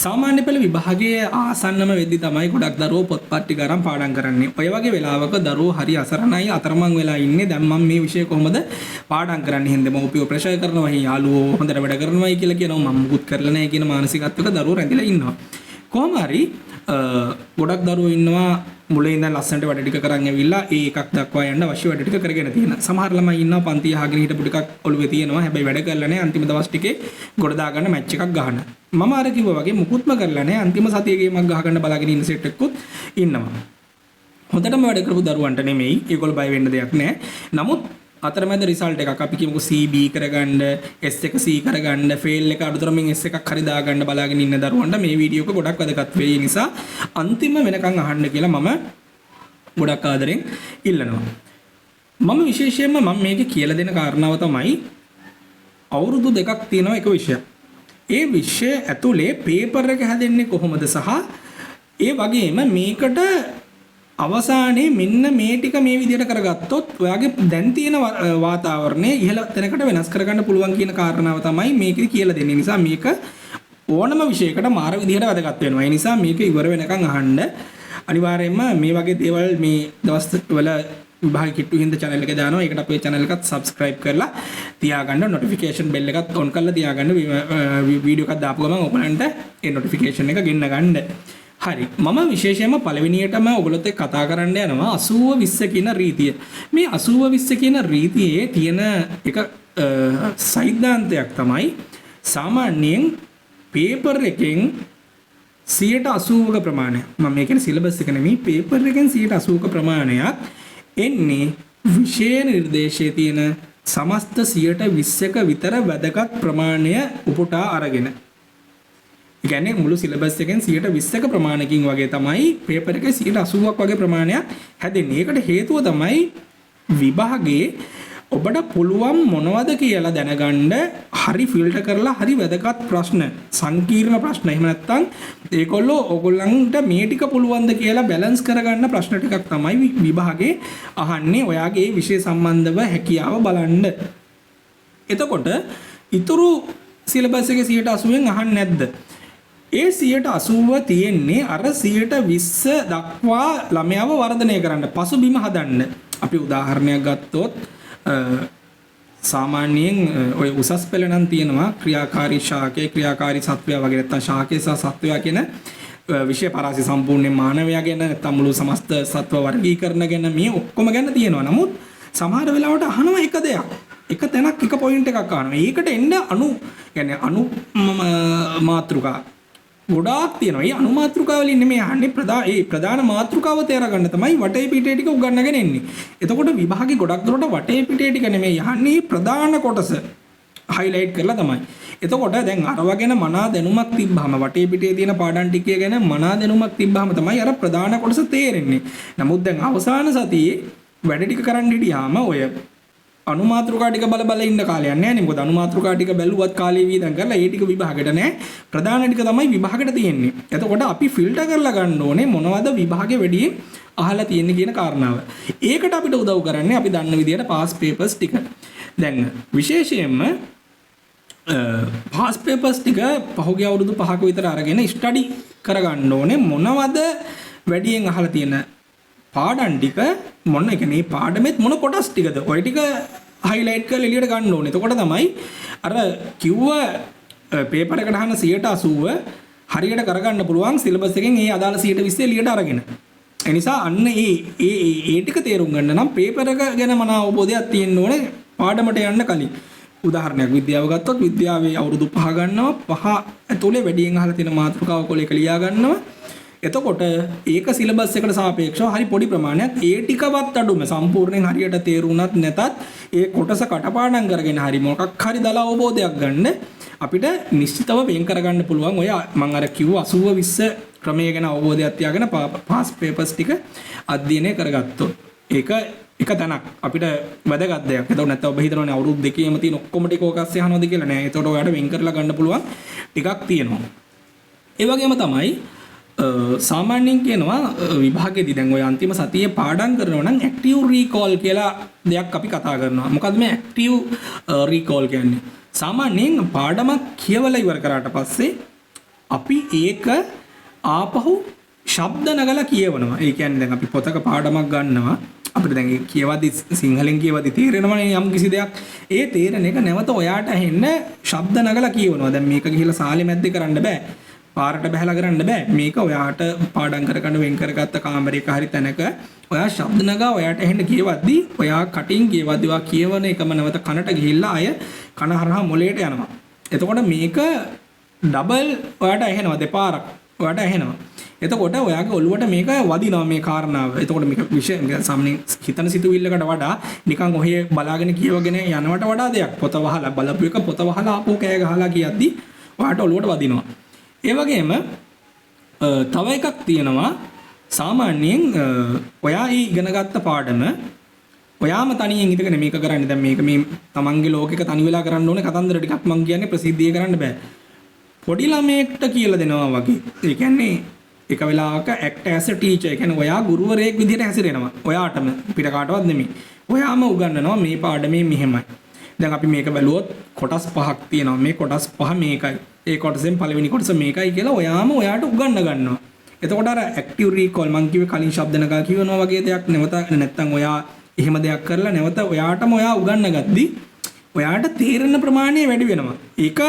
සාමාන්‍ය පෙළ විභාගයේ ආසන්නම වෙද්දි තමයි ගොඩක් දරුවෝ පොත්පත් ටික අරන් පාඩම් කරන්නේ. ඔය වගේ වෙලාවක දරුවෝ හරි අසරණයි, අතරමං වෙලා ඉන්නේ. දැන් මම මේ විෂය කොහොමද පාඩම් කරන්නේ? හින්දා මව්පියෝ ප්‍රෙෂර් කරනවා, යාළුවෝ හොඳට වැඩ කරනවායි කියලා කියනවා. මම මුකුත් කරලා නැහැ කියන මානසිකත්වයක දරුවෝ රැඳිලා ඉන්නවා. කොහොම හරි ගොඩක් දරුවෝ ඉන්නවා මුලින් ඉඳන් ලස්සනට වැඩ ටික කරන් ඇවිල්ලා ඒ එකක් දක්වා යන්න අවශ්‍ය වැඩ ටික කරගෙන තියෙන. සමහර ළමයි ඉන්නවා පන්ති අහගෙන හිටපු ටිකක් ඔළුවේ තියෙනවා. හැබැයි වැඩ කරලා නැහැ, අන්තිම දවස් ටිකේ ගොඩ දාගන්න මැච් එකක් ගහන. මම අර කිව්වා වගේ මුකුත්ම කරලා නැහැ, අන්තිම සතියේ ගේමක් ගහගන්න බලාගෙන ඉන්න සෙට් එකකුත් ඉන්නවා. හොඳටම වැඩ කරපු දරුවන්ට නෙමෙයි, ඒගොල්ලෝ බය වෙන්න දෙයක් නැහැ. නමුත් අතරමැද රිසල්ට් එකක් අපි කියමුකෝ CB කරගන්න, S එක C කරගන්න, ෆේල් එක අඩුතරමින් S එකක් හරි දාගන්න බලාගෙන ඉන්න දරුවන්ට මේ වීඩියෝ එක ගොඩක් වැදගත් වෙයි. ඒ නිසා අන්තිම වෙනකන් අහන්න කියලා මම ගොඩක් ආදරෙන් ඉල්ලනවා. මම විශේෂයෙන්ම මම මේකේ කියලා දෙන කාරණාව තමයි අවුරුදු 2ක් තියෙනවා එක විෂයක්. ඒ විෂය ඇතුලේ පේපර් එක හැදෙන්නේ කොහොමද සහ ඒ වගේම මේකට අවසානයේ මෙන්න මේ ටික මේ විදිහට කරගත්තොත් ඔයාගේ දැන් තියෙන වාතාවරණය ඉහළ තැනකට වෙනස් කරගන්න පුළුවන් කියන කාරණාව තමයි මේකේ කියලා දෙන්නේ. නිසා මේක ඕනම විෂයකට මාර විදිහට වැදගත් වෙනවා. ඒ නිසා මේක ඉවර වෙනකන් අහන්න. අනිවාර්යයෙන්ම මේ වගේ දේවල් මේ දවස් වල විභාග කිට්ටු හින්දා channel එකේ දානවා. ඒකට අපේ channel එකත් subscribe කරලා තියාගන්න, notification bell එකත් on කරලා තියාගන්න. වීඩියෝ එකක් දාපු ගමන් ඔයගලන්ට ඒ notification එක ගෙන්න ගන්න. හරි, මම විශේෂයෙන්ම පළවෙනියටම ඔයගොල්ලොත් එක්ක කතා කරන්න යනවා 80 20 කියන රීතිය. මේ 80 20 කියන රීතියේ තියෙන එක සෛද්ධාන්තයක් තමයි සාමාන්‍යයෙන් පේපර් එකෙන් 80ක ප්‍රමාණයක්, මම මේ කියන්නේ සිලබස් එක නෙමෙයි, පේපර් එකෙන් 80ක ප්‍රමාණයක් එන්නේ විෂය නිර්දේශයේ තියෙන සමස්ත 20ක විතර වැදගත් ප්‍රමාණය උපුටා අරගෙන. ඒ කියන්නේ මුළු සිලබස් එකෙන් 20ක ප්‍රමාණයකින් වගේ තමයි පේපර් එකේ 80ක් වගේ ප්‍රමාණයක් හැදෙන්නේ. ඒකට හේතුව තමයි විභාගයේ ඔබට පුළුවන් මොනවද කියලා දැනගන්න හරි ෆිල්ටර් කරලා හරි වැදගත් ප්‍රශ්න, සංකීර්ණ ප්‍රශ්න, එහෙම නැත්නම් ඒගොල්ලෝ ඔයගොල්ලන්ට මේ ටික පුළුවන්ද කියලා බැලන්ස් කරගන්න ප්‍රශ්න ටිකක් තමයි විභාගේ අහන්නේ, ඔයාගේ විෂය සම්බන්ධව හැකියාව බලන්න. එතකොට ඉතුරු සිලබස් එකේ 80න් අහන්නේ නැද්ද? ඒ 80 තියෙන්නේ අර 120 දක්වා ළමයාව වර්ධනය කරන්න, පසුබිම හදන්න. අපි උදාහරණයක් ගත්තොත් සාමාන්‍යයෙන් ඔය උසස් පෙළ නම් තියෙනවා ක්‍රියාකාරී ශාකය, ක්‍රියාකාරී සත්වයා වගේ, නැත්තම් ශාකය සහ සත්වයා කියන විෂය පරාසය සම්පූර්ණයෙන් මානවයා ගැන, නැත්තම් මුළු සමස්ත සත්ව වර්ගීකරණ ගැන, මේ ඔක්කොම ගැන තියෙනවා. නමුත් සමහර වෙලාවට අහනවා එක දෙයක්. එක තැනක් එක පොයින්ට් එකක් අහනවා. ඒකට එන්න අනු කියන්නේ අනු මාතෘකා ගොඩාක් තියෙනවා. ඒ අනු මාතෘකා වලින් නෙමෙයි අහන්නේ, ඒ ප්‍රධාන මාතෘකාව තේරගන්න තමයි වටේ පිටේ ටික උගන්වගෙන එන්නේ. එතකොට විභාගේ ගොඩක් දුරට වටේ පිටේ ටික නෙමෙයි අහන්නේ, ප්‍රධාන කොටස හයිලයිට් කරලා තමයි. එතකොට දැන් අරවා ගැන මනා දැනුමක් තිබ්බහම, වටේ පිටේ තියෙන පාඩම් ටිකේ ගැන මනා දැනුමක් තිබ්බහම තමයි අර ප්‍රධාන කොටස තේරෙන්නේ. නමුත් දැන් අවසාන සතියේ වැඩ ටික කරන්න හිටියාම ඔය අනුමාතෘකා ටික බල බල ඉන්න කාලයක් නෑ නේ. මොකද අනුමාතෘකා ටික බැලුවත් කාලේ වියදම් කරලා ඒ ටික විභාගෙට නෑ. ප්‍රධාන ටික තමයි විභාගෙට තියෙන්නේ. එතකොට අපි ෆිල්ටර් කරලා ගන්න ඕනේ මොනවද විභාගෙ වැඩියෙන් අහලා තියෙන්නේ කියන කාරණාව. ඒකට අපිට උදව් කරන්නේ අපි දන්න විදියට පාස් පේපර්ස් ටික. දැන් විශේෂයෙන්ම පාස් පේපර්ස් ටික පහුගිය අවුරුදු 5ක විතර අරගෙන ස්ටඩි කරගන්න ඕනේ මොනවද වැඩියෙන් අහලා තියෙන පාඩම් ටික, මොන ඒ කියන්නේ මේ පාඩමෙත් මොන කොටස් ටිකද, ඔය ටික හයිලයිට් කරලා එළියට ගන්න ඕනේ. එතකොට තමයි අර කිව්ව පේපර් එකට අහන 80 හරියට කරගන්න පුළුවන් සිලබස් එකෙන් ඒ අදාළ 120 එළියට අරගෙන. ඒ නිසා අන්න ඒ ඒ ඒ ඒ ටික තේරුම් ගන්න නම් පේපර් එක ගැන මනා අවබෝධයක් තියෙන්න ඕනේ පාඩමට යන්න කලින්. උදාහරණයක් විද්‍යාව ගත්තොත් විද්‍යාවේ අවුරුදු 5 ගන්නවා. 5 ඇතුලේ වැඩියෙන් අහලා තියෙන මාතෘකාව කොලයක ලියා ගන්නවා. එතකොට ඒක සිලබස් එකට සාපේක්ෂව හරි පොඩි ප්‍රමාණයක්. ඒ ටිකවත් අඩුම සම්පූර්ණයෙන් හරියට තේරුණත් නැතත් ඒ කොටස කටපාඩම් කරගෙන හරි මොකක් හරි දල අවබෝධයක් ගන්න අපිට නිශ්චිතව වෙන් කරගන්න පුළුවන්. ඔය මං අර කිව්ව 80 20 ක්‍රමය ගැන අවබෝධයක් තියාගෙන පාස් පේපර්ස් ටික අධ්‍යයනය කරගත්තොත් ඒක එක තැනක් අපිට වැදගත් දෙයක්. එතකොට නැත්නම් ඔබ හිතනවනේ අවුරුදු දෙකේම තියෙන ඔක්කොම ටික ඕක අස්සේ අහනවද කියලා. නෑ. එතකොට ඔයාලට වෙන් කරලා ගන්න පුළුවන් ටිකක් තියෙනවා. ඒ වගේම තමයි සාමාන්‍යයෙන් කියනවා විභාගයේදී දැන් ඔය අන්තිම සතියේ පාඩම් කරනවා නම් ඇක්ටිව් රීකෝල් කියලා දෙයක් අපි කතා කරනවා. මොකද්ද මේ ඇක්ටිව් රීකෝල් කියන්නේ? සාමාන්‍යයෙන් පාඩමක් කියවලා ඉවර කරාට පස්සේ අපි ඒක ආපහු ශබ්ද නගලා කියවනවා. ඒ කියන්නේ දැන් අපි පොතක පාඩමක් ගන්නවා. අපිට දැන් ඒ කියවද්දි සිංහලෙන් කියවද්දි තේරෙනවනේ යම් කිසි දෙයක්. ඒ තේරෙන එක නැවත ඔයාට ඇහෙන්න ශබ්ද නගලා කියවනවා. දැන් මේක ගිහිල්ලා සාලේ මැද්දේ කරන්න බෑ. පාරට බහැලා කරන්න බෑ. මේක ඔයාට පාඩම් කරගන්න වෙන් කරගත්ත කාමරයක හරි තැනක ඔයා ශබ්ද නගා ඔයාට ඇහෙන්න කියවද්දි ඔයා කටින් කියවද්දි ඔයා කියවන එකම නැවත කනට ගිහිල්ලා අය කන හරහා මොළයට යනවා. එතකොට මේක ඩබල් ඔයාට ඇහෙනවා, දෙපාරක් ඔයාට ඇහෙනවා. එතකොට ඔයාගේ ඔළුවට මේක වදිනවා මේ කාරණාව. එතකොට මේක විෂය සාමාන්‍යයෙන් හිතන සිතුවිල්ලකට වඩා නිකන් ඔහේ බලාගෙන කියවගෙන යනවට වඩා දෙයක්. පොත වහලා බලපු එක පොත වහලා ආපහු කෑ ගහලා කියද්දි ඔයාට ඔළුවට වදිනවා. ඒ වගේම තව එකක් තියෙනවා සාමාන්‍යයෙන් ඔයා ඒ ඉගෙනගත්ත පාඩම ඔයාම තනියෙන් ඉඳගෙන මේක කරන්නේ. දැන් මේක මේ තමන්ගේ ලෝකෙක තනි වෙලා කරන්න ඕනේ කතන්දර ටිකක් මං කියන්නේ ප්‍රසිද්ධිය කරන්න බෑ. පොඩි ළමයෙක්ට කියලා දෙනවා වගේ. ඒ කියන්නේ එක වෙලාවක act as a teacher. ඒ කියන්නේ ඔයා ගුරුවරයෙක් විදිහට හැසිරෙනවා. ඔයාටම පිට කාටවත් නෙමෙයි. ඔයාම උගන්වනවා මේ පාඩමේ මෙහෙමයි. දැන් අපි මේක බැලුවොත් කොටස් පහක් තියෙනවා. මේ කොටස් පහ මේකයි. ඒ කොටසෙන් පළවෙනි කොටස මේකයි කියලා ඔයාම ඔයාට උගන්ව ගන්නවා. එතකොට අර ඇක්ටිව් රීකෝල් මං කිව්වේ කලින් ශබ්ද නගා කියවනවා වගේ දෙයක් නැවත නැත්තම් ඔයා එහෙම දෙයක් කරලා නැවත ඔයාටම ඔයා උගන්ව ගද්දි ඔයාට තේරෙන ප්‍රමාණය වැඩි වෙනවා. ඒක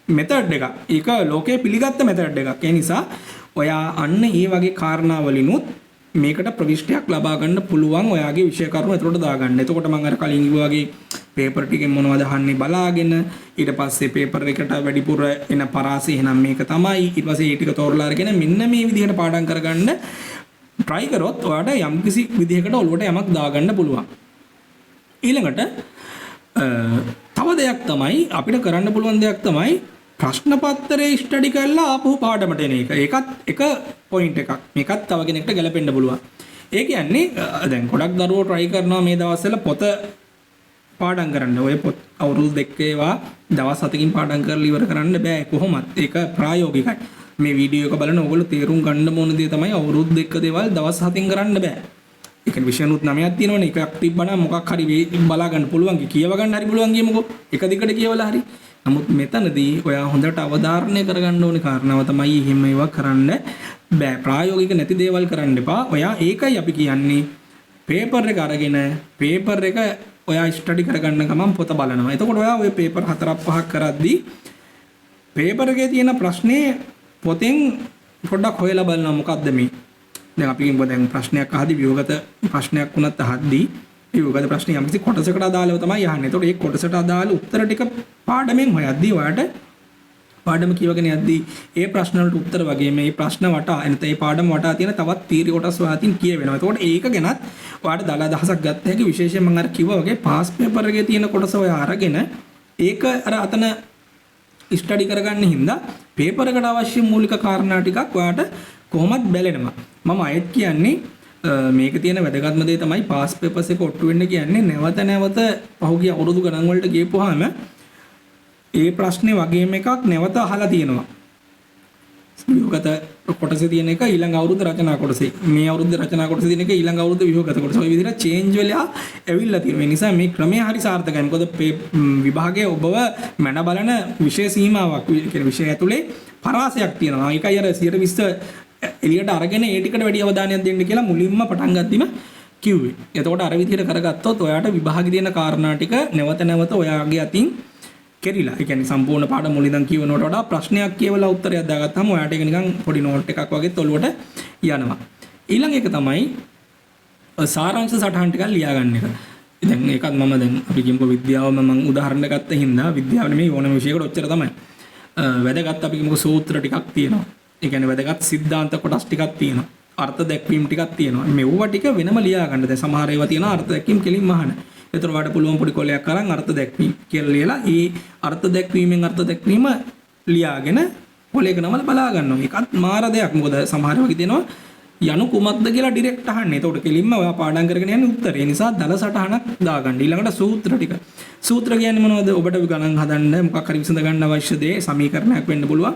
මෙතඩ් එකක්. ඒක ලෝකයේ පිළිගත්ත මෙතඩ් එකක්. ඒ නිසා ඔයා අන්න ඒ වගේ කාරණාවලිනුත් මේකට ප්‍රවිෂ්ටයක් ලබා ගන්න පුළුවන් ඔයාගේ විෂය කරුණු ඇතුළට දාගන්න. එතකොට මං අර කලින් කිව්වා වගේ පේපර් ටිකෙන් මොනවද අහන්නේ බලාගෙන ඊට පස්සේ පේපර් එකට වැඩිපුර එන පරාසය එහෙනම් මේක තමයි. ඊට පස්සේ ඒ ටික තෝරලා අරගෙන මෙන්න මේ විදිහට පාඩම් කරගන්න try කරොත් ඔයාට යම්කිසි විදිහකට ඔළුවට යමක් දාගන්න පුළුවන්. ඊළඟට තව දෙයක් තමයි අපිට කරන්න පුළුවන් දෙයක් තමයි ප්‍රශ්න පත්‍රයේ ස්ටඩි කරලා ආපහු පාඩමට එන එක. ඒකත් එක පොයින්ට් එකක්. මේකත් තව කෙනෙක්ට ගැලපෙන්න පුළුවන්. ඒ කියන්නේ දැන් ගොඩක් දරුවෝ try කරනවා මේ දවස්වල පොත පාඩම් කරන්න. ඔය පොත් අවුරුදු දෙක ඒවා දවස් හතකින් පාඩම් කරලා ඉවර කරන්න බෑ කොහොමත්. ඒක ප්‍රායෝගිකයි. මේ වීඩියෝ එක බලන ඕගොල්ලෝ තේරුම් ගන්න ඕන දේ තමයි අවුරුදු දෙක දේවල් දවස් හතෙන් කරන්න බෑ. ඒ කියන්නේ විෂයනුත් නවයක් තියෙනවනේ. එකක් තිබ්බනම් මොකක් හරි බලා ගන්න පුළුවන්. කියව ගන්න හරි පුළුවන් කියමුකෝ. එක දිගට කියවලා හරි. නමුත් මෙතනදී ඔයා හොඳට අවධාරණය කරගන්න ඕනේ කාරණාව තමයි එහෙම ඒවා කරන්න බෑ. ප්‍රායෝගික නැති දේවල් කරන්න එපා. ඔයා ඒකයි අපි කියන්නේ පේපර් එක අරගෙන පේපර් එක ඔයා ස්ටඩි කරගන්න ගමන් පොත බලනවා. එතකොට ඔයා ඔය පේපර් හතරක් පහක් කරද්දී පේපර් එකේ තියෙන ප්‍රශ්නේ පොතෙන් පොඩ්ඩක් හොයලා බලනවා මොකද්ද මේ. දැන් අපි කියමු දැන් ප්‍රශ්නයක් අහද්දී ව්‍යුහගත ප්‍රශ්නයක් වුණත් අහද්දී ඒ ව්‍යුහගත ප්‍රශ්නේ යම්කිසි කොටසකට අදාළව තමයි අහන්නේ. එතකොට ඒ කොටසට අදාළ උත්තර ටික පාඩමෙන් හොයද්දී ඔයාට පාඩම කියවගෙන යද්දී ඒ ප්‍රශ්න වලට උත්තර වගේම මේ ප්‍රශ්න වටා එනත ඒ පාඩම වටා තියෙන තවත් තීරි කොටස් ඔයා අතින් කියවෙනවා. එතකොට ඒක ගැනත් ඔයාට දල අදහසක් ගත්ත හැකි. විශේෂයෙන් මම අර කිව්වා වගේ පාස් පේපර් එකේ තියෙන කොටස ඔයා අරගෙන ඒක අර අතන ස්ටඩි කරගන්න හින්දා පේපර් එකට අවශ්‍ය මූලික කාරණා ටිකක් ඔයාට කොහොමත් බැලෙනවා. මම අයෙත් කියන්නේ මේක තියෙන වැදගත්ම දේ තමයි පාස් පේපර්ස් එක ඔට්ටු වෙන්න කියන්නේ නැවත නැවත පහුගිය අවුරුදු ගණන් වලට ගියපුවාම ඒ ප්‍රශ්නේ වගේම එකක් නැවත අහලා තියෙනවා. ව්‍යුහගත කොටසේ තියෙන එක ඊළඟ අවුරුද්ද රචනා කොටසේ. මේ අවුරුද්ද රචනා කොටසේ තියෙන එක ඊළඟ අවුරුද්ද ව්‍යුහගත කොටස. ඔය විදිහට චේන්ජ් වෙලා ඇවිල්ලා තියෙනවා. ඒ නිසා මේ ක්‍රමය හරි සාර්ථකයි. මොකද විභාගයේ ඔබව මැන බලන විෂය සීමාවක්, කියන්නේ විෂය ඇතුලේ පරාසයක් තියෙනවා. ඒකයි අර 120 එළියට අරගෙන ඒ ටිකට වැඩි අවධානයක් දෙන්න කියලා මුලින්ම පටන් ගද්දිම කිව්වේ. එතකොට අර විදිහට කරගත්තොත් ඔයාට විභාගෙ තියෙන කාරණා ටික නැවත නැවත ඔයාගේ අතින් කෙරිලා. ඒ කියන්නේ සම්පූර්ණ පාඩම මුලින් ඉඳන් කියවනවට වඩා ප්‍රශ්නයක් කියවලා උත්තරයක් දාගත්තාම ඔයාට ඒක නිකන් පොඩි නෝට් එකක් වගේත් ඔලුවට යනවා. ඊළඟ එක තමයි සාරාංශ සටහන් ටිකක් ලියා ගන්න එක. දැන් ඒකත් මම දැන් අපි කියමුකෝ විද්‍යාවම මම උදාහරණ ගත්ත හින්දා විද්‍යාව නෙමෙයි ඕනම විෂයකට ඔච්චර තමයි. වැදගත් අපි කියමුකෝ සූත්‍ර ටිකක් තියෙනවා. ඒ කියන්නේ වැදගත් සිද්ධාන්ත කොටස් ටිකක් තියෙනවා. අර්ථ දැක්වීම් ටිකක් තියෙනවා. මෙව්වා ටික වෙනම ලියා ගන්න. දැන් සමහර ඒවා තියෙනවා අර්ථ දැක්වීම් කෙලින්ම අහන. එතකොට ඔයාලට පුළුවන් පොඩි කොලයක් අරන් අර්ථ දැක්වීම් කියලා ලියලා ඒ අර්ථ දැක්වීමෙන් අර්ථ දැක්වීම ලියාගෙන කොලයක නමල බලා ගන්නවා. ඒකත් මාර දෙයක්. මොකද සමහර වගේ තියෙනවා යනු කුමක්ද කියලා ඩිරෙක්ට් අහන්නේ. එතකොට කෙලින්ම ඔයා පාඩම් කරගෙන යන්නේ උත්තරේ. ඒ නිසා දල සටහනක් දාගන්න. ඊළඟට සූත්‍ර ටික. සූත්‍ර කියන්නේ මොනවද? ඔබට ගණන් හදන්න මොකක් හරි විසඳ ගන්න අවශ්‍ය දේ සමීකරණයක් වෙන්න පුළුවන්.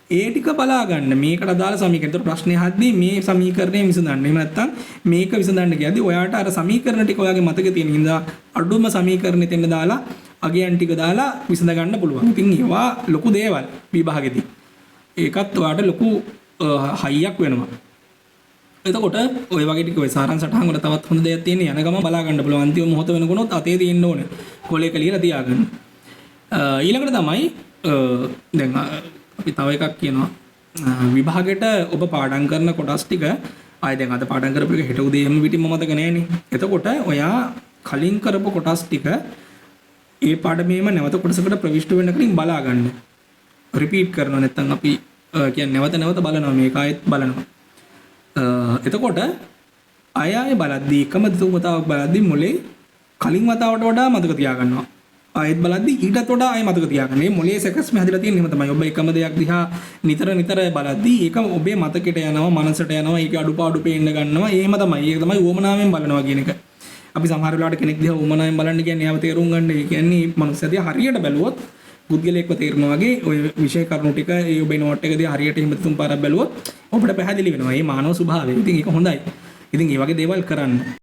ඒ ටික බලා ගන්න. මේකට අදාළ සමීකරණ. එතකොට ප්‍රශ්නේ අහද්දී මේ සමීකරණය විසඳන්න. එහෙම නැත්නම් මේක විසඳන්න කියද්දී ඔයාට අර සමීකරණ ටික ඔයාගේ මතකේ තියෙන හින්දා අඩුම සමීකරණෙ තෙන්න දාලා අගයන් ටික දාලා විසඳ ගන්න පුළුවන්. ඉතින් ඒවා ලොකු දේවල් විභාගෙදී. ඒකත් ඔයාට ලොකු හයියක් වෙනවා. එතකොට ඔය වගේ ටික ඔය සාරාංශ සටහන් වල තවත් හොඳ දෙයක් තියෙන්නේ යන ගමන් බලා ගන්න පුළුවන්. අන්තිම මොහොත වෙනකොනොත් අතේ තියෙන්න ඕනේ. කොලේක ලියලා තියාගන්න. ඊළඟට තමයි දැන් අපි තව එකක් කියනවා. විභාගෙට ඔබ පාඩම් කරන කොටස් ටික ආයෙ දැන් අද පාඩම් කරපු එක හෙට උදේ එහෙම පිටින්ම මතක නෑනේ. එතකොට ඔයා කලින් කරපු කොටස් ටික ඒ පාඩමේම නැවත කොටසකට ප්‍රවිෂ්ඨ වෙන්න කලින් බලා ගන්න. රිපීට් කරනවා නැත්නම් අපි කියන්නේ නැවත නැවත බලනවා මේක ආයෙත් බලනවා. එතකොට අය ආයෙ බලද්දී එකම තුන් වතාවක් බලද්දී මොලේ කලින් වතාවට වඩා මතක තියාගන්නවා. ආයෙත් බලද්දී ඊටත් වඩා ආයෙ මතක තියාගන්න. මේ මොලේ සැකස්ම හැදිලා තියෙන එහෙම තමයි. ඔබ එකම දෙයක් දිහා නිතර නිතර බලද්දී ඒක ඔබේ මතකෙට යනවා, මනසට යනවා, ඒකේ අඩුපාඩු පේන්න ගන්නවා. එහෙම තමයි. ඒක තමයි උවමනාවෙන් බලනවා කියන එක. අපි සමහර වෙලාවට කෙනෙක් දිහා උවමනාවෙන් බලන්න කියන්නේ එයාව තේරුම් ගන්න. ඒ කියන්නේ මනුස්සයා දිහා හරියට බැලුවොත් පුද්ගලයෙක්ව තේරෙනවා වගේ ඔය විෂය කරුණු ටික ඒ ඔබේ නෝට් එක දිහා හරියට එහෙම තුන් පාරක් බැලුවොත් ඔබට පැහැදිලි වෙනවා. මේ මානව ස්වභාවය. ඉතින් ඒක හොඳයි. ඉතින් ඒ වගේ දේවල් කරන්න.